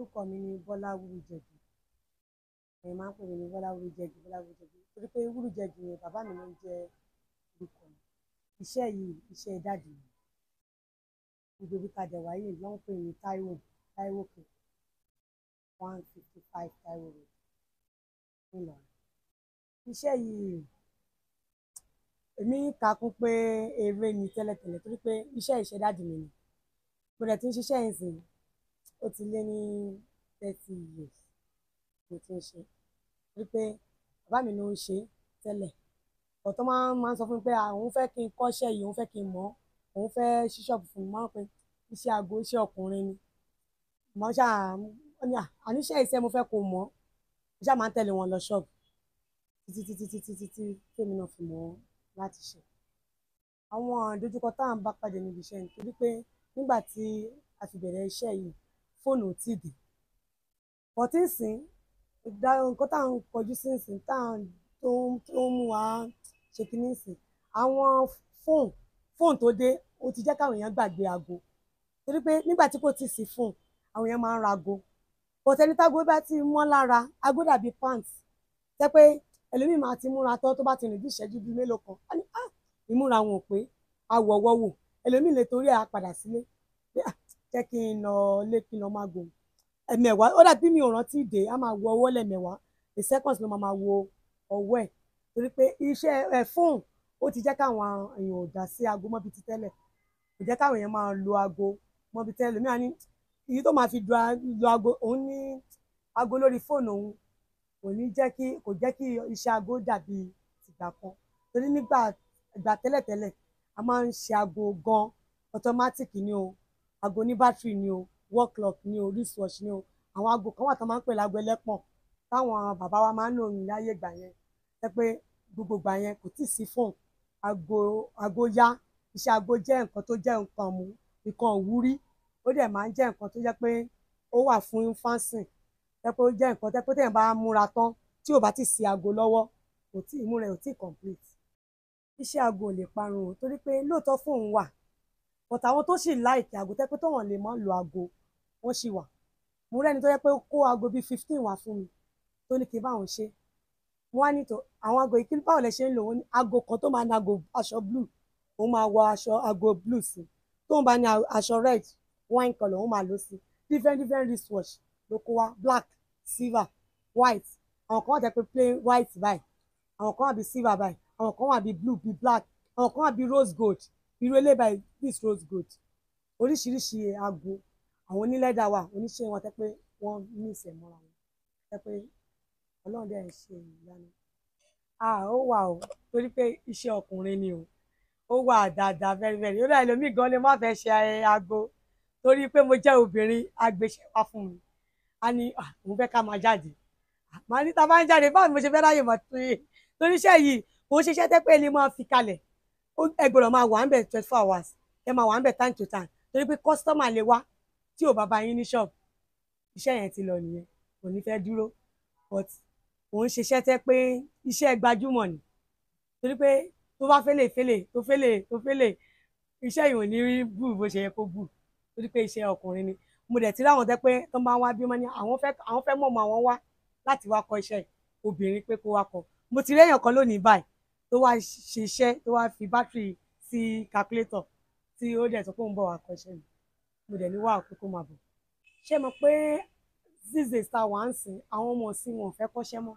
Orúkọ mi ni Bọ́lá Wúrújẹ̀gì. Ẹ máa ń pè mí ní Bọ́lá Wúrújẹ̀gì, Bọ́lá Wúrújẹ̀gì. Torí pé Wúrújẹ̀gì yẹn bàbá mi ló ń jẹ́ orúkọ mi. Iṣẹ́ yìí, iṣẹ́ daddy mi. Gbogbo ibi tá dẹ̀ wá yìí ló ń pè ní Taiwo, Taiwo Òkè, 155 Taiwo Road, Ìlọrin. Iṣẹ́ yìí, èmi kà kún pé eré ni tẹ́lẹ̀tẹ́lẹ̀ torí pé iṣẹ́ ìṣe daddy mi ni. Mo dẹ̀ ti ń ṣiṣẹ́ yìí sìn, ó ti lé ní 30 years mo ti ń ṣe. Torí pé bàbá mi ló ń ṣe tẹ́lẹ̀. But wọ́n máa ń sọ fún mi pé òun fẹ́ kí n kọ́ iṣẹ́ yìí, òun fẹ́ kí n mọ̀, òun fẹ́ ṣí ṣọ́ọ̀bù fún mi. Mo máa ń pé iṣẹ́ ago, iṣẹ́ ọkùnrin ni. Mo ṣá, wọ́n ní àní iṣẹ́ iṣẹ́ mo fẹ́ kó mọ̀. Mo ṣá máa ń tẹ̀lé wọn lọ ṣọ́ọ̀bù títí títí títí títí tí èmi náà fi mọ̀ ọ́ láti ṣe. Àwọn ìdojúkọ tá à ń bá pàdé níbi iṣẹ́ ni torí pé nígbà tí a fi bẹ̀rẹ̀ iṣẹ́ yìí, fóònù ò tíì dé. But nísìnyí, nǹkan tá à ń kọjú sí nísìnyí, tá à ń tó ń mú wa ṣe kíní nísìnyí. Àwọn fóònù tó dé, ó ti jẹ́ káwọn èèyàn gbàgbé ago. Torí pé nígbà tí kò tíì sí fóònù, àwọn èèyàn máa ń ra ago. But ẹni tágo bá ti mọ́ lára, ago dàbí pants. Jẹ́ pé ẹlòmíì máa ti múra tán tó bá ti rìn bí ìṣẹ́jú bí mélòó kan. Á ní, "Ah! Ìmúra wọn ò pé." A wọ̀ ọwọ́ wò. Ẹlòmíì lè torí ẹ á padà sílé. Pé, "Ah! Jẹ́ kí n lọ lé kí n lọ máa gùn." Ẹ̀mẹ̀wá, ó dàbí mi ò rántí dé, a máa wo ọwọ́ lẹ́ẹ̀mẹ̀wá. A seconds ló máa wo ọwọ́ ẹ̀. Torí pé iṣẹ́ ẹ̀ fóònù ó ti jẹ́ káwọn èèyàn ò dá sí ago mọ́ bí ti tẹ́lẹ̀. Kò jẹ́ káwọn èèyàn máa lo ago mọ́ bí tẹ́lẹ̀. Ẹlòmíì á ní èyí tó máa fi lo ago, òun ní ago lórí fóònù òun kò ní jẹ́ kí, kò jẹ́ kí iṣẹ́ ago dàbí tìgbà kan. Torí nígbà ìgbà tẹ́lẹ̀tẹ́lẹ̀, a máa ń ṣe ago gan. Automatic ni o, ago ní battery ni o, wall clock ni o, wristwatch ni o. Àwọn ago kan wà tó máa ń pè lágo ẹlẹ́pọ̀n táwọn bàbá wa máa ń lò ní láyé ìgbà yẹn. Jẹ́ pé gbogbo ìgbà yẹn kò tíì sí fóònù. Ago, ago yá. Iṣẹ́ ago jẹ́ nǹkan tó jẹ́ nǹkan mú, nǹkan ìwúrí. Ó dẹ̀ máa ń jẹ́ nǹkan tó jẹ́ pé ó wà fún fancy. Jẹ́ pé ó jẹ́ nǹkan tó jẹ́ pé tí èèyàn bá múra tán tí ò bá tí sí ago lọ́wọ́, kò tí, ìmúra ẹ̀ ò tí complete. Iṣẹ́ ago ò lè parun o torí pé lóòótọ́ fóònù wà. But àwọn tó sì like ago tẹ́ pé tó wọ́n lè máa lo ago, wọ́n sì wà. Mo rí ẹni tó jẹ́ pé ó kó ago bí 15 wá fún mi tó ní kí n bá òun ṣe. Mo wá ní tò àwọn ago yìí kí báwo lẹ ṣe ń lò wọ́n ní ago kan tó máa ní ago aṣọ blue, òun máa wọ aṣọ ago blue sí. Tóun bá ní aṣọ red, wine colour, òun máa lò sí. Different different wristwatch ló kó wá, black, silver, white. Àwọn kan wà tẹ́ pé plain white báyìí. Àwọn kan wà bí silver báyìí. Àwọn kan wà bí blue, bí black. Àwọn kan wà bí rose gold. Irú eléyìí báyìí, this rose gold. Oríṣiríṣi ago. Àwọn oní leather wà, oníṣẹ́ wọn tẹ́ pé wọ́n mix ẹ̀ mọ́ra wọn. Tẹ́ pé Ọlọ́run dẹ̀ ń ṣe ìyanu. Ah! Ó wà o torí pé iṣẹ́ ọkùnrin ni o. Ó wà dáadáa very very. Ó dà ẹlòmíì gan lè má fẹ́ ṣe ago torí pé mo jẹ́ obìnrin, a gbé iṣẹ́ wá fún mi. A ní, "Ah! Òun fẹ́ ká máa jáde." Màá ní tá bá ń jáde, báwo ni mo ṣe fẹ́ ráyè mọ̀ torí iṣẹ́ yìí kò ń ṣe iṣẹ́ tẹ́ pé ẹ lè máa fi kalẹ̀. Ẹ gbọdọ̀ máa wà níbẹ̀ 24 hours. Ẹ máa wà níbẹ̀ time to time. Torí pé customer lè wá tí ò bá bá yín ní shop. Iṣẹ́ yẹn ti lọ nìyẹn, kò ní fẹ́ dúró. But kò ń ṣe iṣẹ́ tẹ́ pé iṣẹ́ gbajúmọ̀ ni. Torí pé tó bá fẹ́lẹ̀ fẹ́lẹ̀ tó fẹ́lẹ̀ tó fẹ́lẹ̀, iṣẹ́ yìí ò ní rí bù bó ṣe yẹ kó bù. Torí pé iṣẹ́ ọkùnrin ni. Mo dẹ̀ ti rí àwọn tẹ́ pé tó bá wá bí wọ́n ní àwọn fẹ́ mọ̀ ọmọ àwọn wá láti wá kọ́ iṣẹ́ obìnrin pé kó wá kọ́. Mo ti rí èèyàn kan lónìí báyìí tó wá ṣe iṣẹ́ tó wá fi battery sí calculator tí ó dẹ̀ sọ pé òun bọ̀ wá kọ́ iṣẹ́ mi. Mo dẹ̀ ní wá pé kó máa bọ̀. Ṣé ẹ mọ̀ pé these days tá wà ń sìn, àwọn ọmọ ìsìn wọn ò fẹ́ kọ́ṣẹ́ mọ́.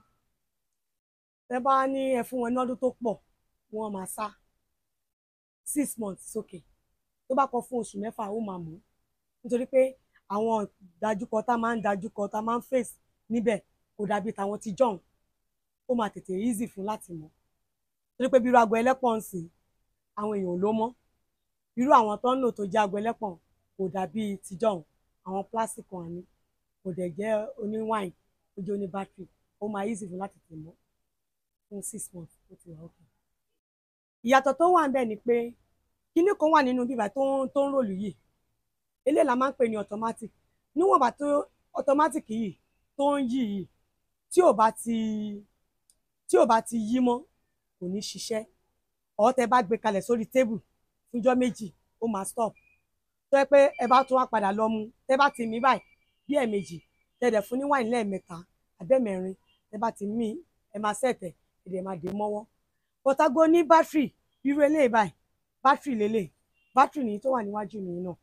Tẹ́ bá ní ẹ fún wọn ní ọdún tó pọ̀, wọ́n máa sá. 6 months sókè. Tó bá kọ fún oṣù 6, ó máa mọ̀. Nítorí pé àwọn ìdájúkọ tá máa ń dájúkọ tá máa ń face níbẹ̀ kò dàbí tàwọn tí jọ̀hún. Ó máa tètè easy fún láti mọ̀. Torí pé bí irú ago ẹlẹ́pọ̀n ń sìn, àwọn èèyàn ò lò mọ́. Irú àwọn tó ń lò tó jẹ́ ago ẹlẹ́pọ̀n kò dàbí ti jọ̀hún. Àwọn plastic one ni. Kò dẹ̀ jẹ́ oní wine, ó jẹ́ oní battery. Ó máa easy fún láti tètè mọ̀. Fún 6 months ó ti wà okay. Ìyàtọ̀ tó wà níbẹ̀ ni pé kíní kan wà nínú bíbà tó ń roll yìí. Eléyìí la máa ń pè ní automatic. Níwọ̀n ìgbà tó automatic yìí tó ń yí yìí, tí ò bá ti yí mọ́, kò ní ṣiṣẹ́. Or tẹ bá gbé kalẹ̀ sórí table fún ọjọ́ 2, ó máa stop. Tó jẹ́ pé ẹ bá tún wá padà lọ mú, tẹ bá ti mí báyìí bí ẹ̀ẹ̀mejì. Tẹ̀dẹ̀ fún ní wine lẹ́ẹ̀mẹ́ta àbẹ́mẹ́rin, tẹ bá ti mí ẹ máa sẹ̀tẹ̀, ẹ̀dẹ̀ máa dé mọ́wọ́. But aago ní bátìrì, irú eléyìí báyìí, bátìrì lélẹ̀, bátìrì nìyí tó wà níwájú mi náà,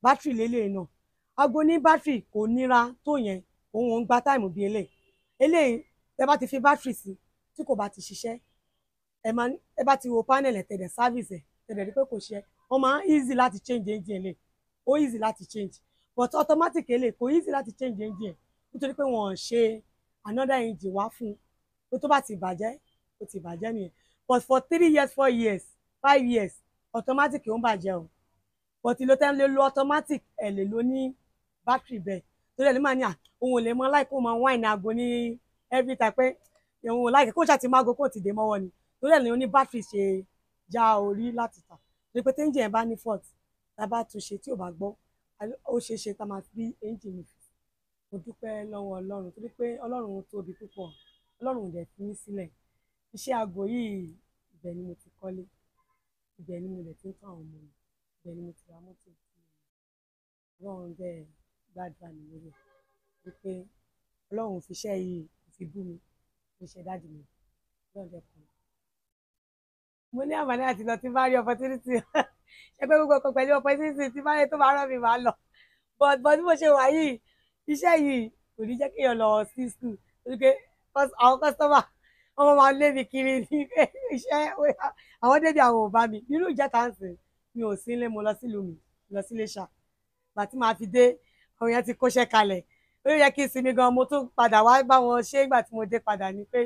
bátìrì lélẹ̀ náà. Aago ní bátìrì kò nira tó yẹn, òun ò ń gba táìmù bí eléyìí. Eléyìí tẹ bá ti fi bátìrì sí, tí kò bá ti ṣiṣẹ́, ẹ máa ẹ bá ti wo panel ẹ̀, tẹ̀dẹ̀ service ẹ̀, tẹ̀dẹ̀ rí pé kò ṣiṣẹ́, wọ́n máa ń easy láti change engine eléyìí, ó easy láti change. But automatic eléyìí kò easy láti change engine ẹ̀, nítorí pé wọ́n ṣe another engine wá fún un. Tó bá ti bàjẹ́, ó ti bàjẹ́ nìyẹn. But for 3 years, 4 years, 5 years, automatic ó ń bàjẹ́ o. But ìlò tẹ́ ń lè lo automatic, ẹ̀ lè lo ní battery bẹ́ẹ̀, torí ẹ̀ ló máa ní à òun ò lè mọ láì kó máa wine aago ní every time, pé òun ò láì kó ṣáà ti máa go kó ti dé mọ́wọ́ ni. Torí ẹ̀ ní oní battery ṣe já orí láti tà, torí pé tí engine ẹ̀ bá ní fault, tá a bá tún ṣe tí ò bá gbọ́, ó ṣeé ṣe tá a máa fi engine mi. Mo dúpẹ́ lọ́wọ́ Ọlọ́run torí pé Ọlọ́run tóbi púpọ̀. Ọlọ́run ò dẹ̀ fi mí sílẹ̀. Iṣẹ́ aago yìí, ibẹ̀ ni mo ti kọ́lé, ibẹ̀ ni mo dẹ̀ ti ń tọ́ àwọn ọmọ mi, ibẹ̀ ni mo ti ra mọ́tò. Ọlọ́run dẹ̀ gbàdúrà mi lórí ẹ̀, wípé Ọlọ́run fi iṣẹ́ yìí kò fi bú mi, iṣẹ́ daddy mi, Ọlọ́run dẹ̀ kọ́ mi. Mo ní àǹfààní àti lọ tí bá rí opportunity. Ṣe pé gbogbo ọkọ̀ pẹ̀lú opportunity tí bá rí tó bá rán mi, máa lọ. But bí mo ṣe wà yìí, iṣẹ́ yìí kò ní jẹ́ kéèyàn lọ sí school, torí pé àwọn customer wọ́n máa lé mi kiri ní pé iṣẹ́ àwọn débi àwọn ò bá mi. Irú ìjẹta ń sìn, mi ò sí nílé, mo lọ sílùú mi, lọ sí Iléṣà. Ìgbà tí màá fi dé, àwọn èèyàn ti kóṣẹ́ kalẹ̀. Ó yẹ kí n sinmi gan, mo tún padà wá bá wọn ṣe. Ìgbà tí mo dé padà ni pé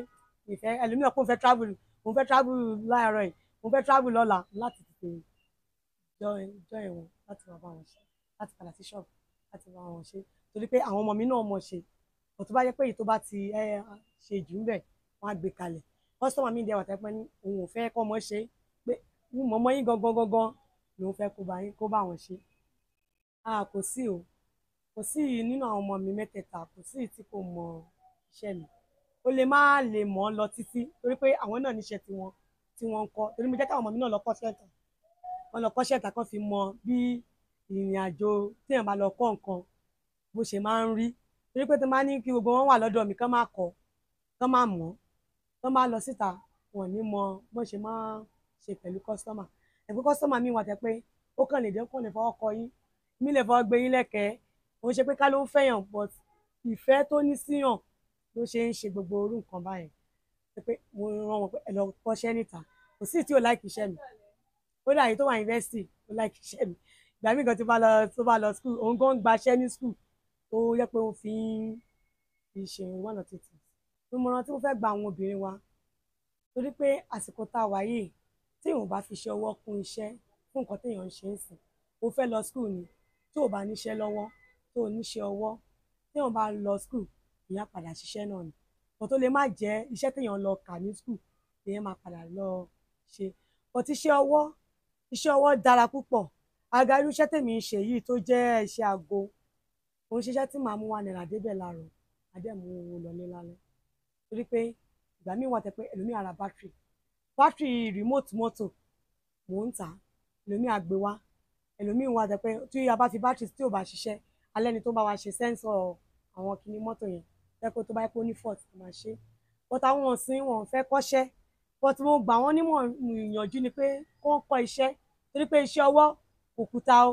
ìfẹ́ ẹlòmíràn kò fẹ́ travel, mo fẹ́ travel láàárọ̀ yìí, mo fẹ́ travel lọ́la, láti tètè join wọn láti wá bá wọn ṣe, láti padà sí ṣọ́ọ̀bù láti bá wọn ṣe, torí pé àwọn ọmọ mi náà mọ̀ ṣe. Kò tó bá jẹ́ pé èyí tó bá ti ṣe jù ń bẹ̀, wọ́n á gbé kalẹ̀. Customer mi dẹ̀ wà tẹ́ pé ní òun ò fẹ́ kọ́ ọmọ ṣe, pé mọ̀mọ́ yín gangan gangan lòun fẹ́ kó bá yín, kó bá wọn ṣe. A kò sí o, kò sí nínú àwọn ọmọ mi mẹ́tẹ̀ẹ̀ta, kò sí tí kò mọ iṣẹ́ mi. Ó lè má lè mọ̀ ọ́ lọ títí, torí pé àwọn náà níṣẹ́ tiwọn tí wọ́n ń kọ́, torí mo jẹ́ káwọn ọmọ mi náà lọ kọ́ṣẹ́ ìta. Wọ́n lọ kọ́ṣẹ́ ìta kan fi mọ bí ìrìn àjò téèyàn bá lọ kọ́ nǹkan bó ṣe máa ń rí, torí pé tó máa ní kí gbogbo wọn wà lọ́dọ̀ mi kán máa kọ́, kán máa mọ̀, kán máa lọ síta, wọn ò ní mọ bó ṣe máa ń ṣe pẹ̀lú customer. Ẹ̀pẹ́ customer mi wà tẹ́ pé ó kàn lè dé, ó kàn lè fọwọ́ kọ yín, mi lè fọwọ́ gbé yín lẹ́kẹ̀ẹ́. Òun ṣe pé ká ló ń fẹ́yàn, but ìfẹ́ tó ní síyàn ló ṣe ń ṣe gbogbo orú nǹkan báyẹn. Pé mo rán wọn pé ẹ lọ kọ́ṣẹ́ níta. Kò sí tí ò like iṣẹ́ mi. Ó dà, yìí tó wà yunifásitì, ó like iṣẹ́ mi. Ìgbà míì gan tó bá lọ school, òun gan gbaṣẹ́ ní school tó yẹ pé ó fi ń fi ṣe one or two things. Ìmọ̀ràn tí mo fẹ́ gba àwọn obìnrin wa, torí pé àsìkò tá a wà yìí, tí èèyàn ò bá fi iṣẹ́ ọwọ́ kún iṣẹ́ fún nǹkan téèyàn ń ṣe ń sìn, o fẹ́ lọ school ni, tó o bá níṣẹ́ lọ́wọ́, tó o níṣẹ́ ọwọ́, téèyàn bá lọ school, èèyàn á padà ṣiṣẹ́ náà ni. But ó lè má jẹ́ iṣẹ́ téèyàn lọ kà ní school èèyàn máa padà lọ ṣe. But iṣẹ́ ọwọ́, iṣẹ́ ọwọ́ dára púpọ̀. Àgàgà irú iṣẹ́ tèmi ń ṣe yìí tó jẹ́ iṣẹ́ aago, òun ṣiṣẹ́ tí màá mú ₦1 débẹ̀ láàárọ̀, màá dẹ̀ mú owó lọlé lálẹ́. Torí pé ìgbà míì wà tẹ́ pé ẹlòmíì á ra battery, battery remote mọ́tò, mò ń tà á, ẹlòmíì á gbé wá. Ẹlòmíì wà tẹ́ pé tí a bá fi battery tí ò bá ṣiṣẹ́, alẹ́ ni tó bá wa ṣe sensor àwọn kíní mọ́tò yẹn, tẹ́ pé tó bá yẹ pé ó ní fault, a máa ṣe. But àwọn ọ̀sìn wọn ò fẹ́ kọ́ṣẹ́. But mo gbà wọ́n nímọ̀ ìyànjú ni pé kó ń kọ́ iṣẹ́, torí pé iṣẹ́ ọwọ́ kò kúta o.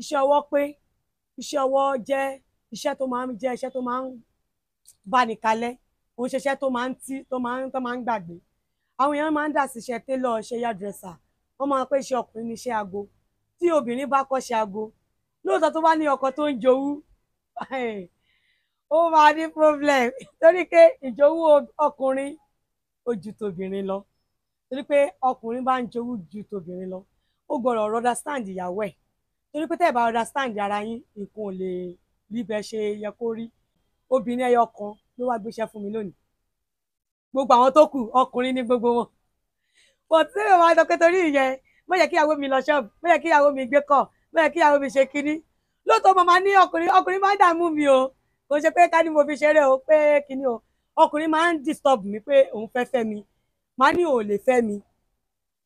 Iṣẹ́ ọwọ́ pé iṣẹ́ ọwọ́ jẹ́ iṣẹ́ tó máa ń jẹ́ iṣẹ́ tó máa ń báni kalẹ̀, òun ṣe iṣẹ́ tó máa ń tí tó máa ń gbàgbé. Àwọn èèyàn máa ń dà sí iṣẹ́ tailor, iṣẹ́ hairdresser, wọ́n máa ń pé iṣẹ́ ọkùnrin ní iṣẹ́ aago. Tí obìnrin bá kọ́ṣẹ́ aago, lóòótọ́, tó bá ní ọkọ tó ń jowú, ó máa ní problem, torí pé ìjowú ọkùnrin ó ju tobìnrin lọ. Torí pé ọkùnrin bá ń jowú ju tobìnrin lọ, ó gbọ́dọ̀ understand ìyàwó ẹ̀, torí pé tẹ́ ẹ̀ bá understand ara yín, nǹkan ò lè rí bẹ́ẹ̀ ṣe yẹ kó rí. Obìnrin ẹyọ kan ló wá gbéṣẹ́ fún mi lónìí, gbogbo àwọn tó kù ọkùnrin ní gbogbo wọn. But tí èèyàn máa sọ pé torí ìyẹn, má jẹ́ kí ìyàwó mi lọ ṣọ́ọ̀bù, má jẹ́ kí ìyàwó mi gbé kọ̀, má jẹ́ kí ìyàwó mi ṣe kinní. Lóòótọ́, mo máa ní ọkùnrin, ọkùnrin máa ń dààmú mi o. Kò ṣe pé ká ní mo fi ṣeré o, pé kinní o. Ọkùnrin máa ń disturb mi pé òun fẹ́ fẹ́ mi. Máa ní ò lè fẹ́ mi,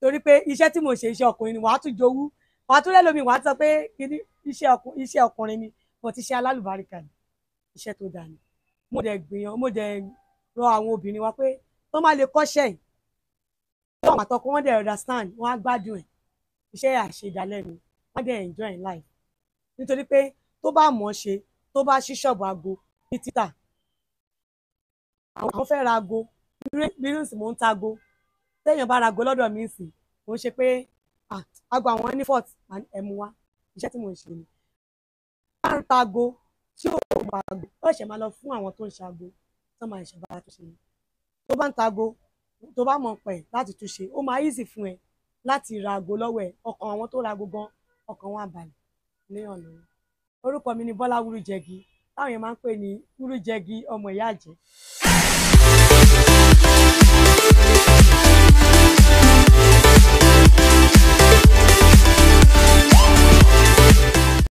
torí pé iṣẹ́ tí mo ṣe, iṣẹ́ ọkùnrin ni. Wàá tún jowú, wàá tún lẹ́lòmíì, wàá tún sọ pé kinní, iṣẹ́ ọkùnrin ni, but iṣẹ́ alálùbáríkà ni. Iṣẹ́ tó dáa ni. Mo dẹ̀ gbìyànjú, mo dẹ̀ rọ àwọn obìnrin wa pé tó má lè kọ́ṣẹ́ yìí, tó àwọn àtọkọ wọn dẹ̀ understand, wọ́n á gbádùn ẹ̀. Iṣẹ́ àṣedalẹ́ ni, wọ́n dẹ̀ enjoy in life. Nítorí pé tó bá mọ̀ ọ́ ṣe, tó bá ṣí ṣọ́ọ̀bù aago ní títà, àwọn fẹ́ ra aago, bí irú ìsìn mò ń ta aago. Téèyàn bá ra aago lọ́dọ̀ mi ìsìn, kò ń ṣe pé aago àwọn ní fault, ẹ mú wá. Iṣẹ́ tí mò ń ṣe ni. Bá ń ta aago tí ò bá aago, ó ṣẹ̀ máa lọ fún àwọn tó ń ṣe aago, tó máa ṣẹ̀ bá tún ṣe ni. Tó bá ń ta aago, tó bá mọ̀ pẹ̀ láti tún ṣe, ó máa easy fún ẹ láti ra aago lọ́wọ́ ẹ̀. Ọkàn àwọn tó ra aago gan, ọkàn wọn á balẹ̀ ní ọ̀nà yẹn. Orúkọ mi ni Bọ́lá Wúrújẹgi, táwọn èèyàn máa ń pè ní Wúrújẹgi ọmọ ìyá àjẹ́.